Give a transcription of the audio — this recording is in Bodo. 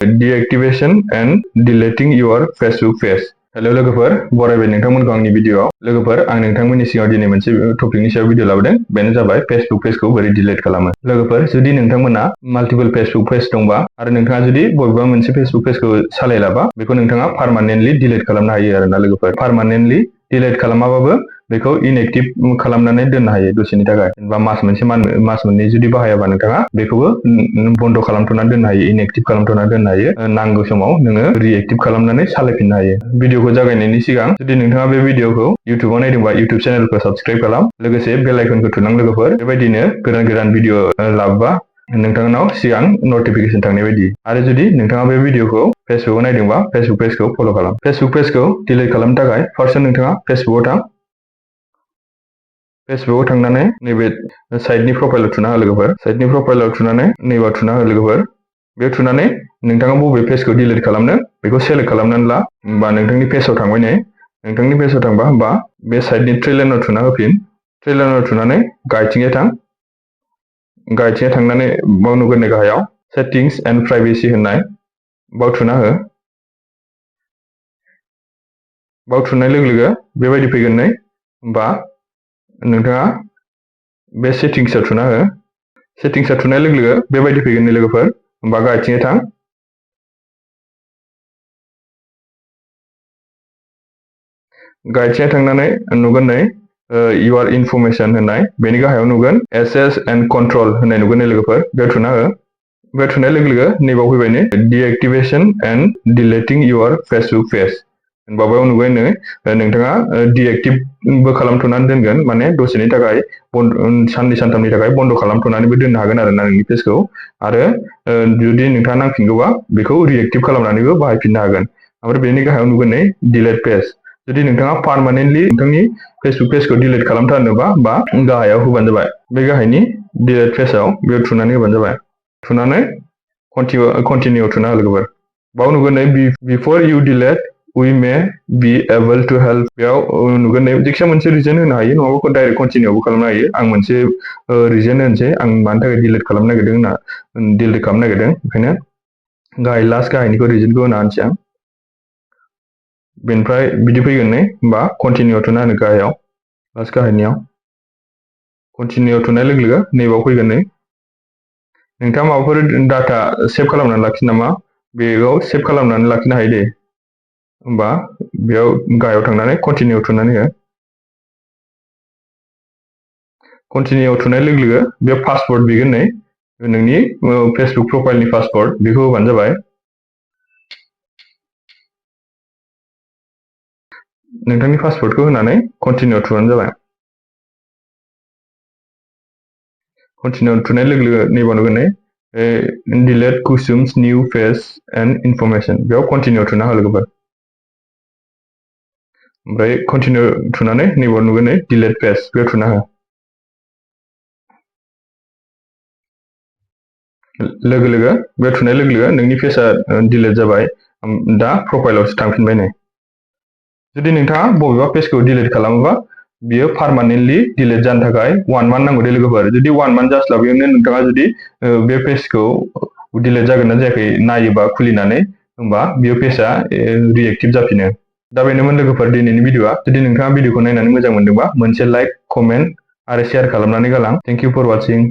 deactivation and deleting your Facebook page. Hello लोगोफोर, बरायबाय नोंथांमोनखौ आंनि भिडियोआव। लोगोफोर, आं नोंथांमोननि सिगाङाव दिनै मोनसे टपिकनि सायाव भिडियो लाबोदों। बेनो जाबाय फेसबुक पेजखौ बोरै डिलीट खालामो। लोगोफोर, जुदि नोंथांमोना माल्टिपल फेसबुक पेज दंबा आरो नोंथाङा जुदि बबेबा मोनसे फेसबुक पेजखौ सालायलाबा बेखौ नोंथाङा पार्मानेन्टलि डिलीट खालामनो हायो आरोना लोगोफोर। पार्मानेन्टलि डिलीट खालामाबाबो बेखौ इनएक्टिभ खालामनानै दोननो हायो दसेनि थाखाय। जेनेबा मास मोननै जुदि बाहायाबा नोंथाङा बेखौबो बन्द खालामथ'नानै दोननो हायो, इनएक्टिभ खालामथ'नानै दोननो हायो। नांगौ समाव नोङो रिएक्टिभ खालामनानै सालायफिननो हायो। भिडियोखौ जागायनायनि सिगां जुदि नोंथाङा बे भिडियोखौ इउटिउबाव नायदोंबा इउटिउब चेनेलखौ साबस्क्राइब खालाम, लोगोसे बेल आइकनखौ थुनां लोगोफोर। बेबायदिनो गोदान भिडियो लाबोबा नोंथांनाव सिगां नटिफिकेशन थांनाय बायदि। आरो जुदि नोंथाङा बे भिडियोखौ फेसबुकआव नायदोंबा फेसबुक पेजखौ फल' खालाम। फेसबुक पेजखौ डिलीट खालामनो थाखाय फार्स्टआव नोंथाङा फेसबुकआव थां। फेसबुकआव थांनानै नैबे साइडनि प्रफाइलाव थुना हो लोगोफोर। साइडनि प्रफाइलाव थुनानै नैबेयाव थुना हो लोगोफोर। बेयाव थुनानै नोंथाङा बबे पेजखौ डिलीट खालामनो बेखौ सेलेक्ट खालामनानै ला। होमबा नोंथांनि पेजआव थांबाय नै। नोंथांनि पेजआव थांबा होमबा बे साइडनि थ्रि लाइनाव थुना होफिन। थ्रि लाइनाव थुनानै गाहायथिंजाय थां। गाहायथिंजाय थांनानै बाव नुगोन नै गाहायाव सेटिंस एन्ड प्राइभेसि होननाय, बाव थुना हो। बाव थुनाय लोगो लोगो बेबायदि फैगोन नै। होमबा नोंथाङा बे सेटिंसआव थुना हो। सेटिंसआव थुनाय लोगो लोगो बेबायदि फैगोन नै लोगोफोर। होमबा गाहायथिंजाय थां। गाहायथिंजाय थांनानै नुगोन नै इउर इनफरमेशन होननाय, बेनि गाहायाव नुगोन एसेस एन्ड कन्ट्रल होननाय नुगोन नै लोगोफोर। बेयाव थुना हो। बेयाव थुनाय लोगो लोगो नैबाव फैबाय नै डिएक्टिभेशन एन्ड डिलीटिंग इउर फेसबुक पेज। होनबा बेयाव नुबाय नै नोंथाङा डिएक्टिभबो खालामथ'नानै दोनगोन, माने दसेनि थाखाय साननै सानथामनि थाखाय बन्द खालामथ'नानैबो दोननो हागोन आरोना नोंनि पेजखौ। आरो जुदि नोंथाङा नांफिनगौबा बेखौ रिएक्टिभ खालामनानैबो बाहायफिननो हागोन। ओमफ्राय बेनि गाहायाव नुगोन नै डिलीट पेज। जुदि नोंथाङा पार्मानेन्टलि नोंथांनि फेसबुक पेजखौ डिलीट खालामथारनोबा बा गाहायाव होबानो जाबाय। बे गाहायनि डिलीट पेजआव बेयाव थुनानै होबानो जाबाय। थुनानै कन्टिनिउ थुना हो लोगोफोर। बाव नुगोन नै before you delete we may be able to help। बेयाव नुगोन नै जायखिजाया मोनसे रिजन होनो हायो, नङाबा डाइरेक्ट कन्टिनिउबो खालामनो हायो। आं मोनसे रिजन होनोसै, आं मानि थाखाय डिलीट खालामनो नागिरदों होनना डिलीट खालामनो नागिरदों, ओंखायनो लास्ट गाहायनिखौ रिजनखौ होना होनोसै आं। बेनिफ्राय बिदि फैगोन नै। होमबा कन्टिनिउ थुना होनो गाहायाव, लास्ट गाहायनियाव कन्टिनिउ थुनाय लोगो लोगो नैबाव फैगोन नै। नोंथाङा माबाफोर डाटा सेभ खालामनानै लाखिनो नामा, बेयाव सेभ खालामनानै लाखिनो हायो दे। होमबा बेयाव गाहायाव थांनानै कन्टिनिउ थुनानै हो। कन्टिनिउ थुनाय लोगो लोगो बेयाव पासवर्ड बिगोन नै, नोंनि फेसबुक प्रफाइलनि पासवर्ड, बेखौ होबानो जाबाय। नोंथांनि पासवर्डखौ होनानै कन्टिनिउ थुबानो जाबाय। कन्टिनिउ थुनाय लोगो लोगो नैबाव नुगोन नै डिलीट कुसुम्स निउ पेज एन्ड इनफरमेशन, बेयाव कन्टिनिउ थुना हो लोगोफोर। ओमफ्राय कन्टिनिउ थुनानै नैबाव नुगोन नै डिलीट पेज, बेयाव थुना हो। लोगो लोगो बेयाव थुनाय लोगो लोगो नोंनि पेजआ डिलीट जाबाय। दा प्रफाइलावसो थांफिनबाय नै। जुदि नोंथाङा बबेबा पेजखौ डिलीट खालामोबा बियो पार्मानेन्टलि डिलीट जानो थाखाय 1 मान्थ नांगौ दे लोगोफोर। जुदि 1 मान्थ जास्लाबैयावनो नोंथाङा जुदि बे पेजखौ डिलीट जागोन ना जायाखै नायोबा खुलिनानै, होमबा बियो पेजआ रिएक्टिभ जाफिनो। दा बेनोमोन लोगोफोर दिनैनि भिडियोआ। जुदि नोंथाङा भिडियोखौ नायनानै मोजां मोनदोंबा मोनसे लाइक, कमेन्ट आरो शेयार खालामनानै गालां। Thank you for वाचिं।